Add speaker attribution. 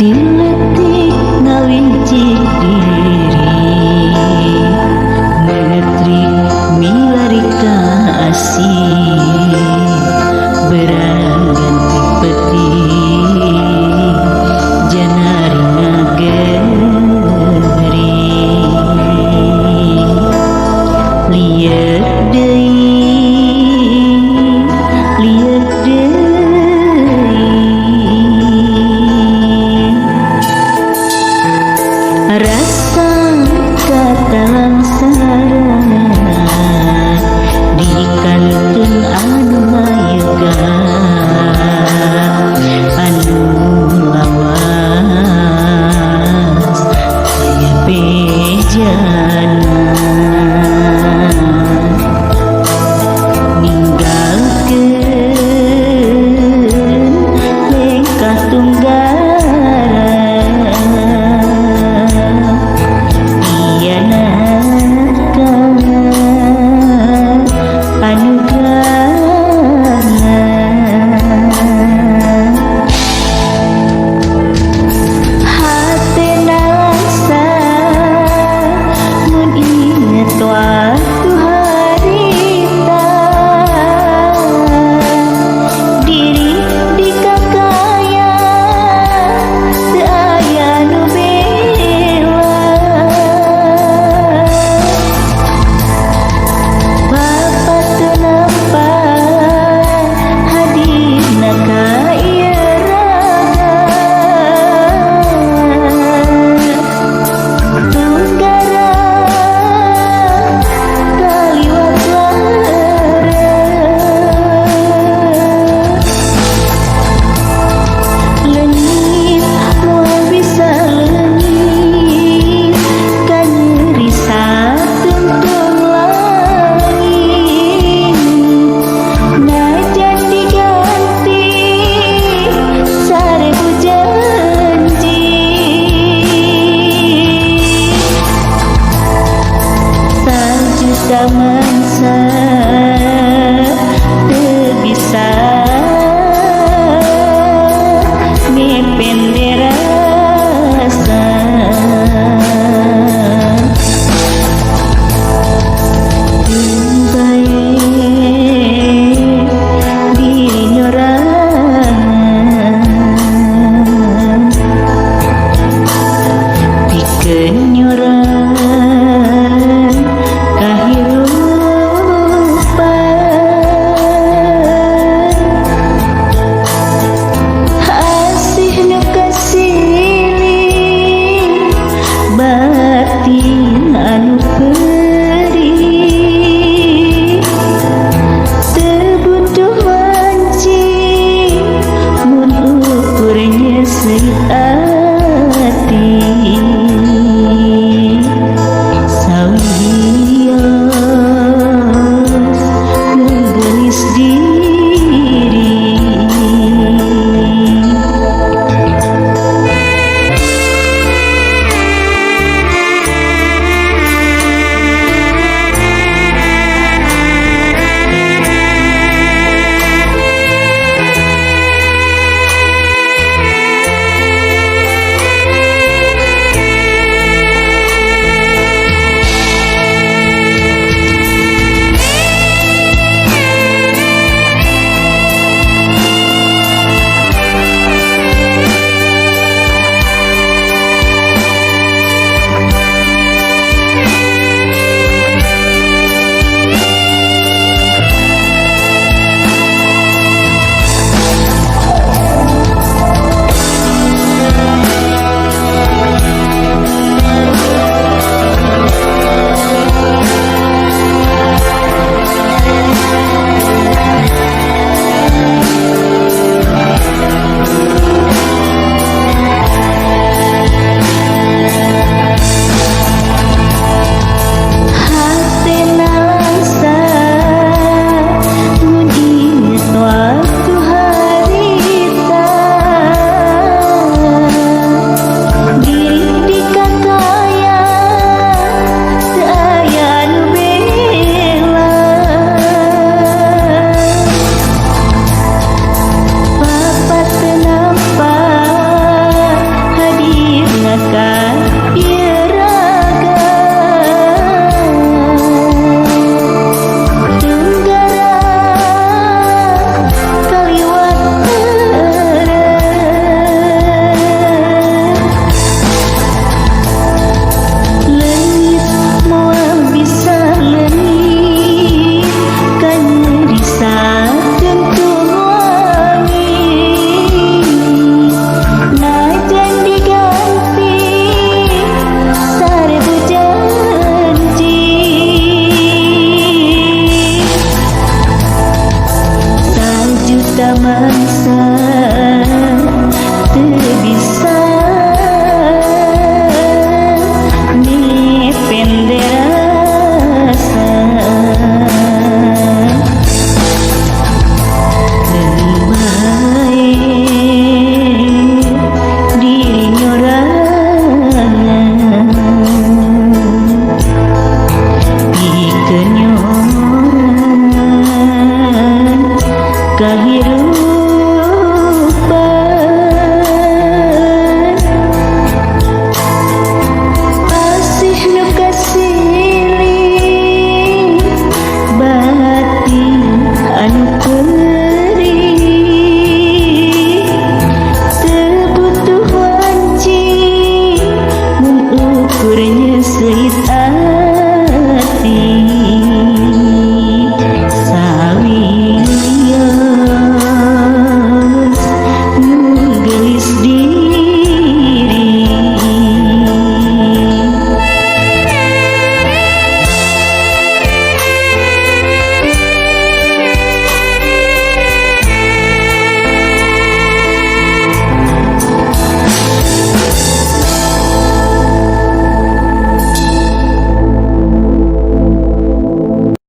Speaker 1: Tiletik ngawinci diri Mengetrik milari kasih Berang ganti peti Janari ngageri Lieur deui, lieur deui. Rasa katalangsara di kantun anu mayuga anu lawas aya bejana ninggalkeun lengkah tunggara anugerahna hate nalangsa mun inget waktu harita diri dikakaya teu aya nu bela. Bapa teu nampa hadirna ka ieu raga Tunggara kaliwat lara Leungit moal bisa leungit kanyeri satungtung langit Najan diganti sarebu janji Sajuta mangsa teu bisa mepende rasa Bae diri nyorangan pikeun nyoran kahirupan Asih nu kasilih batin anu perih Teu buntuh wanci mun ukur nyeuseuh ati.